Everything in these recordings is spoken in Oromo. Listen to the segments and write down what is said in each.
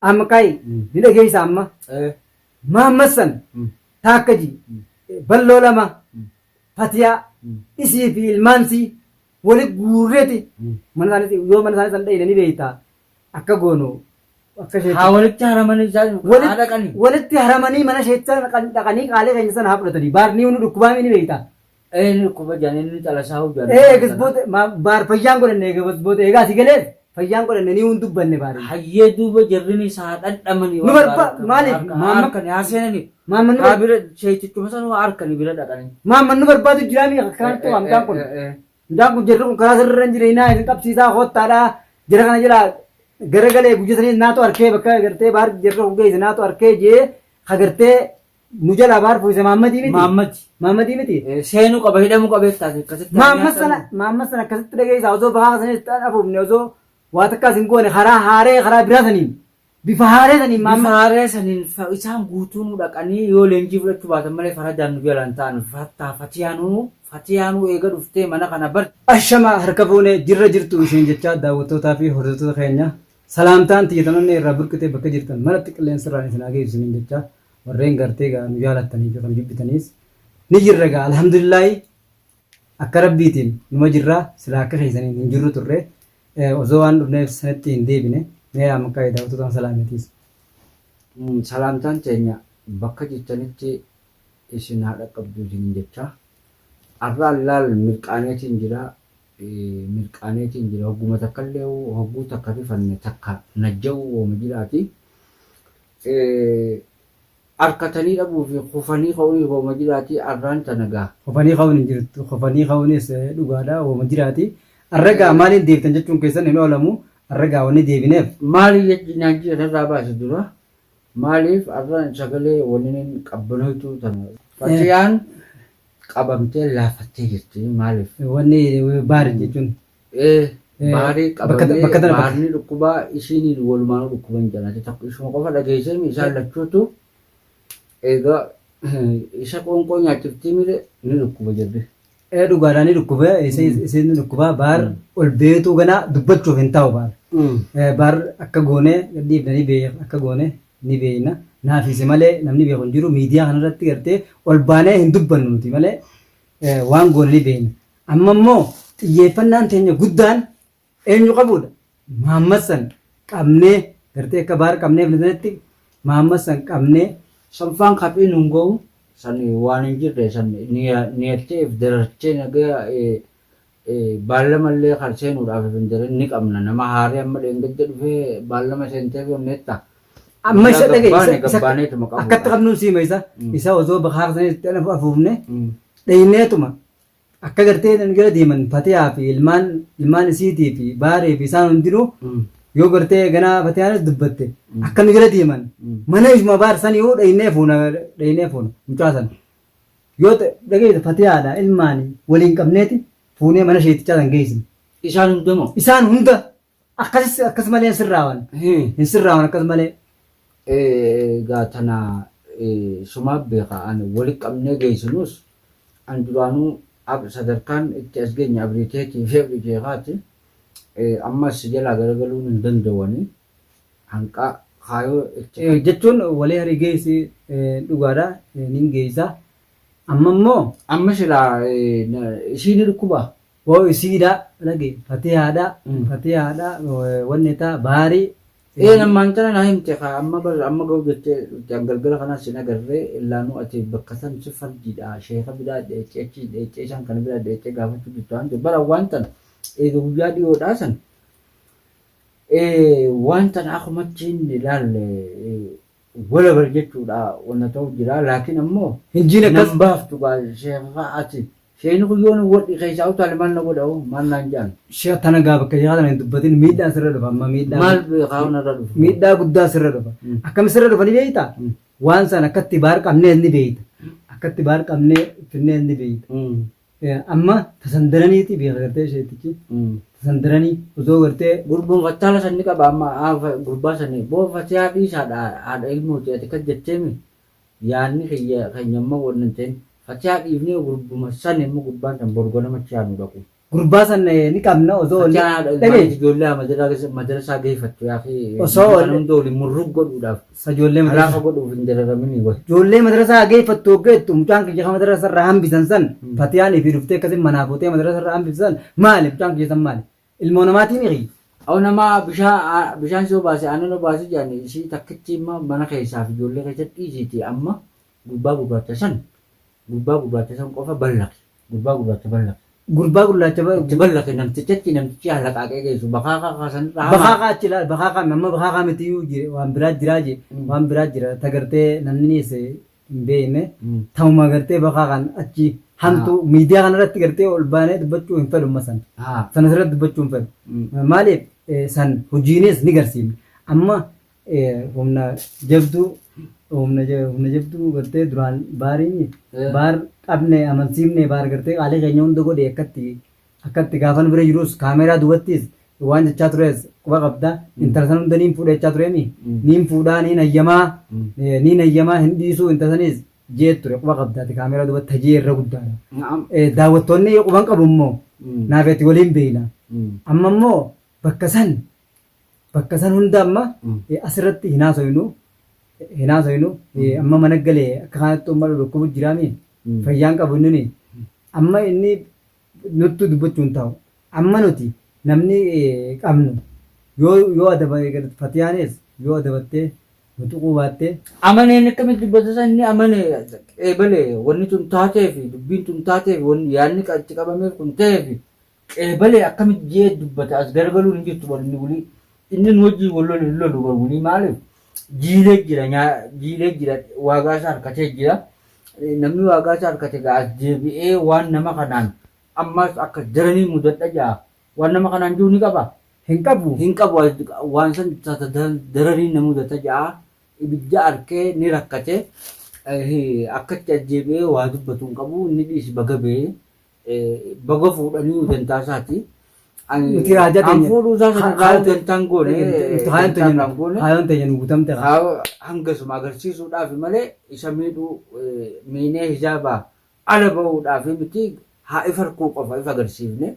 Amma kaayi ni dhageessa amma. Mahammad san taakka ji balloo lama fatiyaa isii fi ilmaansii wali guurreeti mana isaaniitti yoo mana isaanii san dhayine ni beekta akka goonu akka isheetti. Haa walitti haramanii isaan haa dhaqanii. Walitti haramanii mana isheetti dhaqanii qaalee keenya sana haa fudhatanii baarnii nu dhukkubaamii ni beekta. Inni dhukkuba jedhan inni xalasaa hojjan. Ee eegas booda baar fayyaan godhanne eegas booda eegaa si galees fayyaan godhanne ni hun dubbanne baari. Hayyee duuba jarrini isaa dhandhamanii. Nu barba maaliif maamma harkani haa seenanii. Maamma nu Haa bira sheetichuma sanuu harkani bira dhaqanii. Maamma nu barbaadu jiraami akkaan tu amtaan kun. Mucaan kun jarri kun karaa sirriirra hin jireenyaa isin qabsiisaa koottaadhaa jara kana jala garagalee guyya saniis naatu arkee bakka gartee baar jarri kun geesse naatu arkee jee ka gartee nu jalaa baar fuuse Maammadii miti. Maammadi. Maammadii miti. Seenuu qaba hidhamuu qaba jettaati akkasitti. Maammas sana maammas sana akkasitti dhageessaa osoo bahaa sanis afuufne osoo waa takkaas hin goone karaa haaree karaa biraa saniin bifa haaree saniin Bifa maamma haaree saniin isaan guutuu nu dhaqanii yoo leenjii fudhachuu baatan malee faradaan nu jalaan ta'an fattaa fatiyaanuu fatiyaanuu eega dhuftee mana kana bar. Ashama harka fuune jirra jirtu isheen jechaa daawwattootaa fi hordoftoota keenya salaamtaan tiyya tan onnee irraa burqite bakka jirtan maratti qilleensa irraan isin haa geessu isiniin jechaa warreen gartee gaa nu jaalattanii fi kan jibbitaniis ni jirra gaa alhamdulillaahi akka rabbiitiin numa jirra silaa akka keessaniin hin jirru turre osoo waan dhufneef sanitti hin deebine mee amma akka daawwattootaan salaametiis. Salaamtaan teenya bakka jirtanitti isin haa dhaqqabdu isiniin jecha. Arraan laal mirqaaneetiin jira mirqaaneetiin jira hogguma takkallee hogguu takka rifanne takka najja'uu wooma jiraati. Arkatanii dhabuu fi kufanii ka'uunis wooma jiraati arraan tana gaa. Kufanii ka'uun hin jirtu kufanii ka'uunis dhugaadha wooma jiraati. Arra gaa maaliin deebitan jechuun keessan hin oolamu arra gaa wanni deebineef. Maali jechi naan jira narraa baasi dura maaliif arra sagalee waninin qabbanoytuu tana fatiyaan qabamtee laafattee jirti maaliif. Wanni baari jechuun. Ee baarii qabamee Bakka tana bakka. baarni dhukkubaa isiiniin walumaanuu dhukkuban jedhan ati tokko isuma qofa dhageesseemi isaan lachuutu egaa isa qoonqoo nyaachiftii mire ni dhukkuba jedhe. Ee dhugaadhaa ni dhukkuba isiin ni dhukkuba baar ol beetuu ganaa dubbachuuf hin taa'u baar. Baar akka goone gadhiifna ni beek akka goone ni beekna naafise malee namni beeku hin jiru miidiyaa kanarratti gartee ol baanee hin dubbannu nuti malee waan goone ni beekna. Amma immoo xiyyeeffannaan teenya guddaan eenyu qabuudha? Mahammad san qabnee gartee akka baar qabnee filatanitti Mahammad san qabnee Sanfaan kaphii nun ga'u san waan hin jirre san niyattee if darartee nagaya baallama illee kan seenuudhaaf if hin darin ni qabna nama haaree amma dheengadda dhufee baallama seenteef yommetta. Amma isa dhagaye Gabbaane gabbaaneetuma qabuudha. Akkatti qabnuun siima isa isa osoo bakka sanitti afuufne dhayneetuma Akka gartee nu jala deeman Fatiyaa fi ilmaan ilmaan isiitii fi Baaree fi isaan hundinuu yoo gartee ganaa Fatiyaanis dubbatte akka nu jala deeman mana isuma baar sanii yoo dhaynee fuuna dhaynee fuuna mucaa sana yoo dhageessa Fatiyaadha ilmaani waliin qabneeti fuunee mana sheetichaa san geessine. Isaan hundamoo? Isaan hunda Akkasis akkas malee hin sirraawan. Hin sirraawan akkas malee. Egaa tana sumaa beeka ani wali qabnee geessinus an duraanuu sadarkaan itti as geenye abriiteetii fi abrii sheekaati ammas si jalaa garagaluun hin danda'u ani hanqa kaayoo itti. Jechuun walii harii geessi dhugaadha nin geessa amma immoo. Amma silaa ishii ni dhukkubaa? Hoo isiidha dhage fatihaadha fatihaadha wanni taa baarii. Ee namaan tana naa himte kaa amma bar amma ga'u jettee dhufte an galgala kanaas sin agarree illaanuu ati bakka san si fardiidha sheeka biraa dheechee achi dheechee isaan kana biraa dheechee gaafachuu jirtu waan ta'eef bara waan tana eega guyyaa dhiyoodhaa san waan tana akkumatti hin ilaalle Wala bar jechuudha wanna ta'u jira laakiin ammoo Hinjiin akkas. nan baaftu gaa sheekha ati sheekni kun yoo nu wadhi keessaa utaale maal na godha hoo maal naan jedhan. Sheekh tana gaa bakka sheekha tana hin dubbatin miidhaan sirra dhufa amma miidhaa Maal beekaa narra dhufu. miidhaa guddaa sirra dhufa. Akkami sirra dhufa ni beektaa? Waan sana akkatti baar qabnees ni beekta. Akkatti baar qabnee finnees ni beekta. Amma tasandaraniiti beeka gartee sheektichi. Tasandaranii osoo gartee. Gurbuun fattaala san ni qaba amma gurbaa sani boo fatiyaa dhiisaadha haadha ilmooti ati kas jetteemi yaanni kiyya keenya immoo wanni hin ta'in fatiyaa dhiifnee gurbuma sani immoo gurbaan san boru ganama achi haa nu dhaqu. Gurbaa san ni qabna osoo Dhagee. Ijoollee madrasaa geeffattu yaa fi Osoo kan hunda waliin murrug godhuudhaaf Sa ijoollee madrasaa. halaafa godhuuf hin dararaminii wayi. Ijoollee madrasaa geeffattu hoggeettu mucaan kiyya kan madrasaa irraa hambisan san fatiyaan ifii dhuftee akkasiin manaa fuutee madrasaa irraa hambisan san maali mucaan kiyya san maali? Ilmoo namaatii ni kiyya. Aw nama bishaan bishaan si obaase aannan obaase jedhan isii takkitti imma mana keessaa fi ijoollee keessatti dhiisiiti amma gurbaa gurraacha san gurbaa gurraacha san qofa ballaqi gurbaa gurraacha ballaqi. Gurbaa gurraacha Itti ballaqi namtichatti namtichi halaqaaqee geessu bakaakaa kaasan irraa hamaa. Bakaakaa achi ilaali bakaakaa amma bakaakaa miti iyyuu jire waan biraa jiraa je waan biraa jira tagartee namni is hin beekne ta'uma gartee bakaakaan achi hamtuu miidiyaa kanarratti gartee ol baanee dubbachuu hin fedhu amma san sana asirratti dubbachuu hin fedhu maaliif san hojiinis ni garsiifne amma humna jabduu humna humna jabduu gartee duraan baariin baar qabne amansiifne baar gartee qaalii keenya hunda godhe akkatti akkatti gaafa nu bira jirus kaameeraa dubattis waan jechaa tures quba qabda intala san hunda niin fuudha jechaa tureemi niin fuudhaa niin hayyamaa niin hayyamaa hin dhiisuu intala sanis jee ture quba qabdaati kaameeraa dubatti hajii irra guddaadha. Daawwattoonni quban qabu immoo naaf ati waliin beeyna amma immoo bakka san Bakka san hunda amma asirratti hin haasoynu hin haasoynu amma mana galee akka kanatti uummata dhukkubu jiraami fayyaan qabu inni amma inni nuttu dubbachuu hin ta'u amma nuti namni qabnu yoo yoo adaba fatiyaanis yoo adabattee nu tuquu baattee. Amaneen akkamitti dubbata san inni amane qeebale wanni tun taateefi dubbiin tun taateefi wanni yaadni itti qabameef kun ta'eefi Qeebalee akkamitti je'ee dubbata as garagaluun hin jirtu bar inni wly inni nu wajjiin wal lolu hin lolu bar wly maaliif jiilee jira nyaa jiilee jira waagaa isaa harkatee jira namni waagaa isaa harkate gaa as deebi'ee waan nama kanaan ammas akka daranii mudadha ja'a waan nama kanaan jiru ni qaba Hin qabu. hin qabu waan san tata daranii na mudata ja'a ibidda arkee ni rakkate akkatti as deebi'ee waa dubbatu hin qabu inni dhiisi baga bee Baga fuudhanii dantaa isaati. Ani Nuti haajaa an teenya. fuudhuu isaa sana irraa dantaan goone. Nuti kaayoon Dantaa teenya irraan goone. kaayoon teenya nu guutamte kaa. Haa hangasuma agarsiisuudhaaf malee isa miidhuu miinee hijaabaa ala bahuudhaaf miti haa if harkuu qofa if agarsiifne.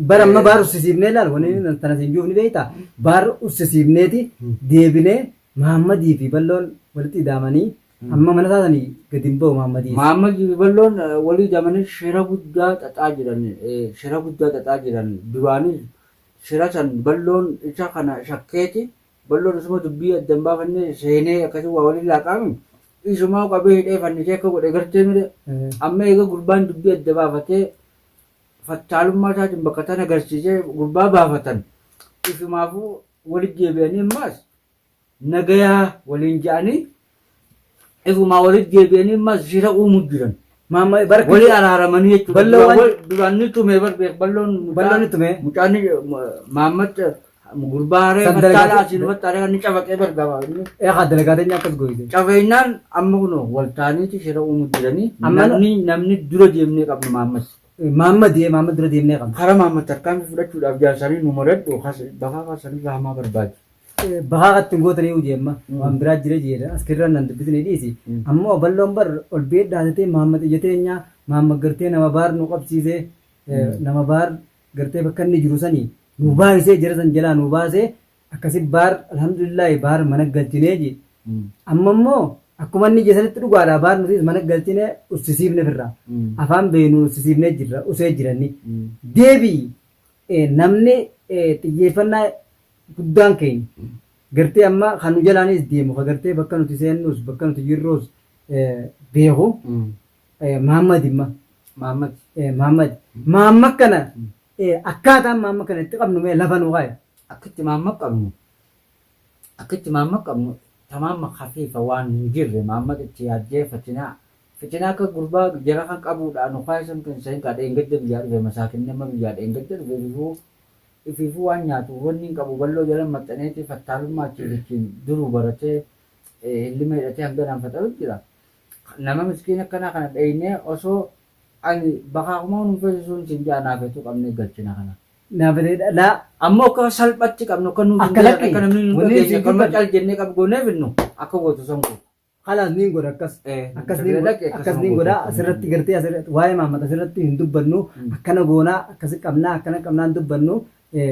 Bara amma baar ussisiifnee laal wanni tana siin juuf ni beektaa baar ussisiifneeti deebinee Mahammadii fi Balloon walitti idaamanii Amma mana isaa sanii gadi hin ba'u Mahammadiis. Mahammad fi Balloon walii ida'amanii shira guddaa xaxaa jiran. Shira guddaa xaxaa jiran. Duraanis shira san Balloon isa kana shakkeeti. Balloon isuma dubbii adda hin baafanne seenee akkasii waa waliin laaqaami. Isumaa qabee hidhee fannisee akka godhe gartee mire. Amma eega gurbaan dubbii adda baafatee fattaalummaa isaatiin bakka tana agarsiisee gurbaa baafatan. Ifumaafuu walitti deebi'anii ammaas nagayaa waliin ja'anii ifumaa walitti deebi'anii ammas shira uumu jiran. Maamma bara Walii araaramanii jechuudha. Balloo waan- Duraan ni tume bar beek balloon mucaa- Balloon ni tume. Mucaan ni Maammat gurbaa haree San fattaala dalagate- asiin fattaalee kan ni cafaqee bar gabaa inni. Eegaa dalagaa teenya akkas gooyite. Cafeennaan amma kunoo wal taaniiti shira uumu jiranii Amma nu- namni namni dura deemnee qabnu Maammat. Maamma dee maamma dura deemnee qabna. Kara Maammat tarkaanfii fudhachuudhaaf jaarsanii nu maradhu bakaa kaasanii hamaa barbaadu. Bahaa katti hin gootanii hojii amma waan biraa jira jeedha as kirra nan dubbisni dhiisi ammoo balloon bar ol bee dhaatatee Mahammad ija teenya Mahammad gartee nama baar nu qabsiisee nama baar gartee bakka inni jiru sanii nu baasee jara san jalaa nu baasee akkasi baar alhamdulillaahi baar mana galchinee ji amma immoo akkuma inni ija sanitti dhugaadha baar nutis mana galchinee ussisiifne firraa afaan beenu ussisiifnee jirra usee jiranni deebii namni xiyyeeffannaa guddaan keenya gartee amma kan nu jalaanis deemu ka gartee bakka nuti seennus bakka nuti jirrus beeku Mahammad imma. Mahammad. Mahammad. Mahammad kana akkaataan Mahammad kana itti qabnu mee lafa nu kaa'i. Akka itti Mahammad qabnu akka itti Mahammad qabnu tamaama kafiifa waan hin jirre Mahammad itti yaaddee fatinaa fitinaa akka gurbaa jara kan qabuudha nu kaa'isan kan sahin kaa dheengadda biyyaa dhufe masaakinni amma biyyaa dheengadda dhufe bifuu Ifiifuu waan nyaatu wanni hin qabu balloo jala maxxaneeti fattaalummaa achiif achiin duruu baratee hillima hidhatee hanganaan faxalu jira. Nama miskiina akkanaa kana dheeynee osoo ani bakaakumaa nun feesisuun sin ja'a naafeetuu qabnee galchina kana. Naafetee dhalaa. Ammoo akka salphatti qabnu akka nuuf hin Akka galle lakki akka namni nu wanni dhageenye isin akka dubbatu. cal jennee qab goonee finnu akka gootu san gootu. Kalaas niin godha akkas. Akkas niin godha akkas niin godha asirratti gartee asirratti waa'ee Mahammad asirratti hin dubbannu akkana goonaa akkasi qabnaa akkana qabnaa hin dubbannu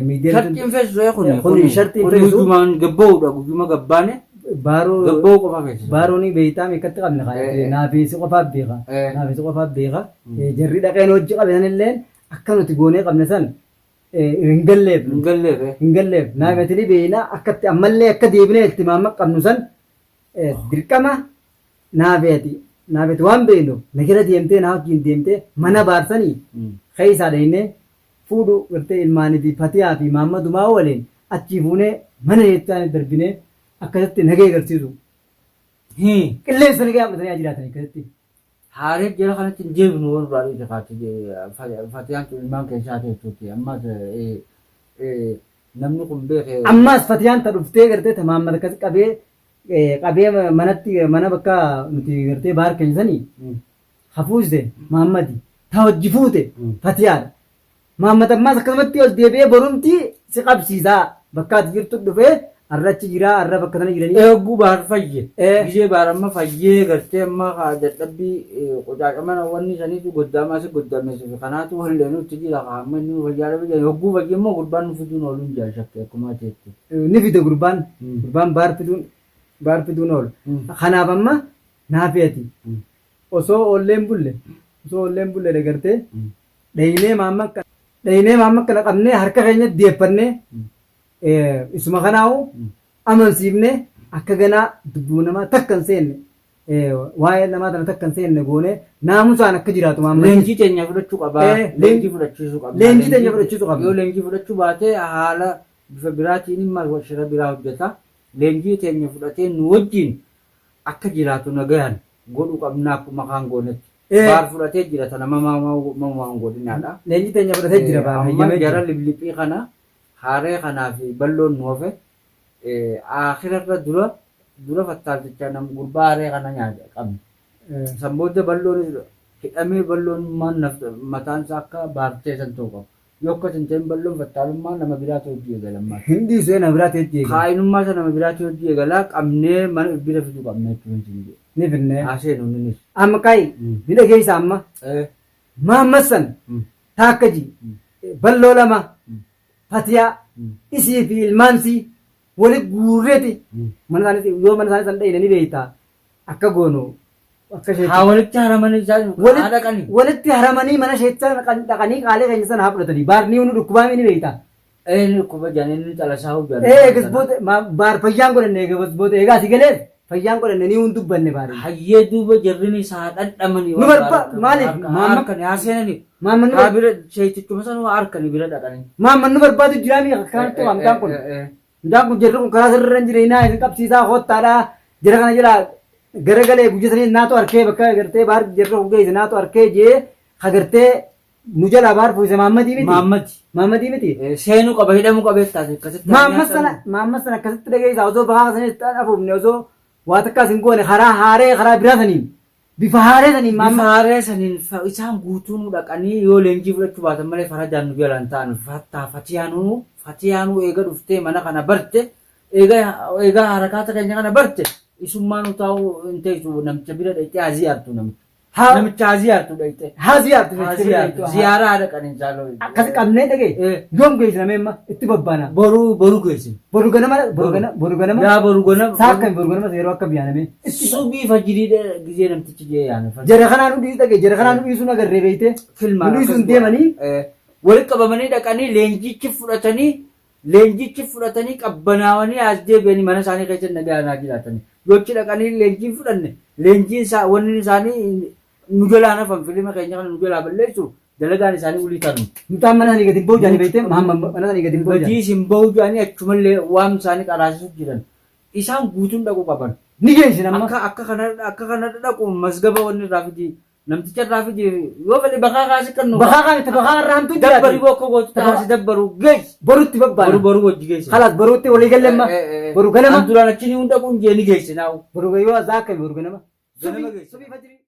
miidiyaan Shartiin feesisu kuni. Kuni shartiin Kuni feesisu. Guyyumaan gabbaa'uudha guyyuma gabbaane baaroo gabba'uu qofa feesisa. Baaroo ni beektaa meeqatti qabna naafi si qofaaf beeka naafi si qofaaf beeka jarri dhaqeen hojii qabe sanillee akka nuti goonee qabne san hin galleef Hin galleef. Hin galleef naafi ati ni beekna akkatti ammallee akka deebinee itti maamma qabnu san dirqama naafi ati naafi ati waan beeknu na jala deemtee na wajjin deemtee mana baarsanii keessaa dhaynee fuudhu gartee ilmaanii fi fatiyaa fi maammadumaa waliin achii fuunee mana jechaan darbinee akkasitti nagee agarsiisu. Qilleensa nagee fudhatanii haa jiraatan akkasitti. Haaree jara kanatti hin deebinu waan duraa dhiise kaatti fatiyaan tun ilmaan keessaa teessuuti. Ammas namni kun beeke. Ammas fatiyaan ta dhuftee gartee ta maammad akkasi qabee qabee manatti mana bakka nuti gartee baar keenya sanii hafuuse maammadi ta hojii fuute fatiyaadha. Maammad ammaas akkasumatti ol deebi'ee borumti si qabsiisaa bakka ati jirtu dhufee arra achi jiraa arra bakka sana jiranii. Eeguu baar fayye. Gizee baar amma fayyee gartee amma kaa dadhabbii qucaacamana wanni saniitu goddaamaa si goddameessu fi kanaatu wallee nutti jira kaa amma inni fayyaa dhabe jedhan hogguu fayye immoo gurbaan nu fiduun ooluun jaa shakke akkuma ateetti. Ni fida gurbaan gurbaan baar fiduun baar fiduun oolu. Kanaaf amma naafi ati osoo oolleen bulle osoo oolleen bulle dagartee dhaynee maamma akka dhaynee maamma akkana qabnee harka keenya deeffannee isuma kanaa'u amansiifnee akka ganaa dubbuu namaa takka hin seenne waa'ee namaa tana takka hin seenne goonee naamusaan akka jiraatu maamma. Leenjii teenya fudhachuu qabaa. Leenjii fudhachiisuu qabna. Leenjii teenya fudhachiisuu qabna. Yoo leenjii fudhachuu baate haala bifa biraatiin immoo shira biraa hojjeta. Leenjii teenya fudhatee nu wajjin akka jiraatu nagayaan godhuu qabna akkuma kaan goonetti. Baar fudhatee jira tana mamaa godhinaadha. Leenjii teenya fudhatee jira baar Amma hayyamee jara jira. libliphii kana haaree kanaa fi balloon nu hafe akirarra dura dura fattaaltichaa nam gurbaa haaree kana nyaata qabna. San booda balloon hidhamee balloon mataan isaa akka baartee san ta'uu qaba. Yoo akkas hin ta'in balloon fattaalummaa nama biraatu hojii eegala ammaas. Hin dhiisu nama biraatu hojii eegala. Kaa'inummaa isa nama biraatu hojii eegala qabnee mana bira fiduu qabna jechuun hin jedhe. Ni finnee. Haa seenu innis. Amma kaayi ni dhageessa amma. Maammassan taakka ji balloo lama fatiyaa isii fi ilmaansii wali guurreeti mana isaanii yoo mana isaanii san dhayine ni beekta akka goonu akka isheetti. Haa walitti haramanii isaan haa dhaqanii. Walitti haramanii mana isheetti dhaqanii qaalee keenya sana haa fudhatanii baarnii nu dhukkubaamii ni beekta. Inni dhukkuba jedhanii inni xalasaa hojjaa. Eegas booda baar fayyaan godhanne eegas booda eegaa si galees fayyaan godhanne ni hun dubbanne baari. Hayyee duuba jarrini isaa dhandhamanii. Nu barba maaliif maamma harkani haa seenanii. Maamma nu Haa bira sheetichuma sanuu harkani bira dhaqanii. Maamma nu barbaadu jiraamii akkanatti waa mucaan kun. Mucaan kun jarri kun karaa sirriirra hin jireenyaa isin qabsiisaa koottaadhaa jara kana jedhaa garagalee guyyaa sanii naatu harkee bakka gartee baar jarri kun geesse naatu harkee jee hagartee nu jalaa baar fuuse Maammadii miti. Maammadi. Maammadii miti. Seenuu qaba hidhamuu qaba jettaas akkasitti. Maammas sana maammas sana akkasitti dhageessaa osoo bahaa sanis afuufne osoo waa takkaas hin goone karaa haaree karaa biraa saniin bifa haaree saniin Bifa maamma. haaree saniin isaan guutuu nu dhaqanii yoo leenjii fudhachuu baatan malee faradaan nu jalaan ta'an fattaa fatiyaanuu fatiyaanuu eega dhuftee mana kana barte eega eega harakaata keenya kana barte isummaa nu taa'uu hin teessu namicha bira dhaqxee haa ziyaartu namicha. Haa Namicha haa ziyaartu dhaqxee. haa ziyaartu Haa ziyaartu ziyaaraa dhaqanii jaaloo. Akkas qabnee dhagee yoom geessina meemma itti babbaana. Boru boru geessina. Boru ganama boru ganama boru ganama. Yaa boru ganama. Saa akkami boru ganama yeroo akka biyyaaname. Subii fajirii gizee namtichi jee yaane. Jara kanaa nu dhiisu dhagee jara kanaa nu dhiisuu agarree beeyte. Filmaa. Nu dhiisuun deemanii. Walitti qabamanii dhaqanii leenjichi fudhatanii leenjichi fudhatanii qabbanaawanii as deebi'anii mana isaanii keessa nagaan haa jiraatanii. Yochi dhaqanii leenjiin fudhanne leenjiin isaa wanni isaanii nu jalaa hafan filima keenya kana nu jalaa balleessu dalagaan isaanii ulii tanu. Mucaan mana sanii gadi hin bahu jedhanii beekte maamma mana sanii gadi hin bahu Badii jedhanii. isin bahu jedhanii achumallee waan isaanii qaraasisuuf jiran. Isaan guutuun dhaquu qaban. Ni geessin amma. Akka akka kana akka kana dhaqu masgaba wanni irraa fidi namticha irraa fidi yoo fedhe bakaa kaasi kan nu. Bakaa kan itti bakaa irraa hamtuu Dabbari jiraate. bokko gootu taasi dabbaru geessi. Borutti babbaana. Boru boru wajji geessi. Kalaas borutti walii galle amma. Boru ganama. An duraan achi ni hunda kun jee ni geessi naawu. Boru yoo azaa akkami boru ganama. Ganama geessi. Subii fajrii.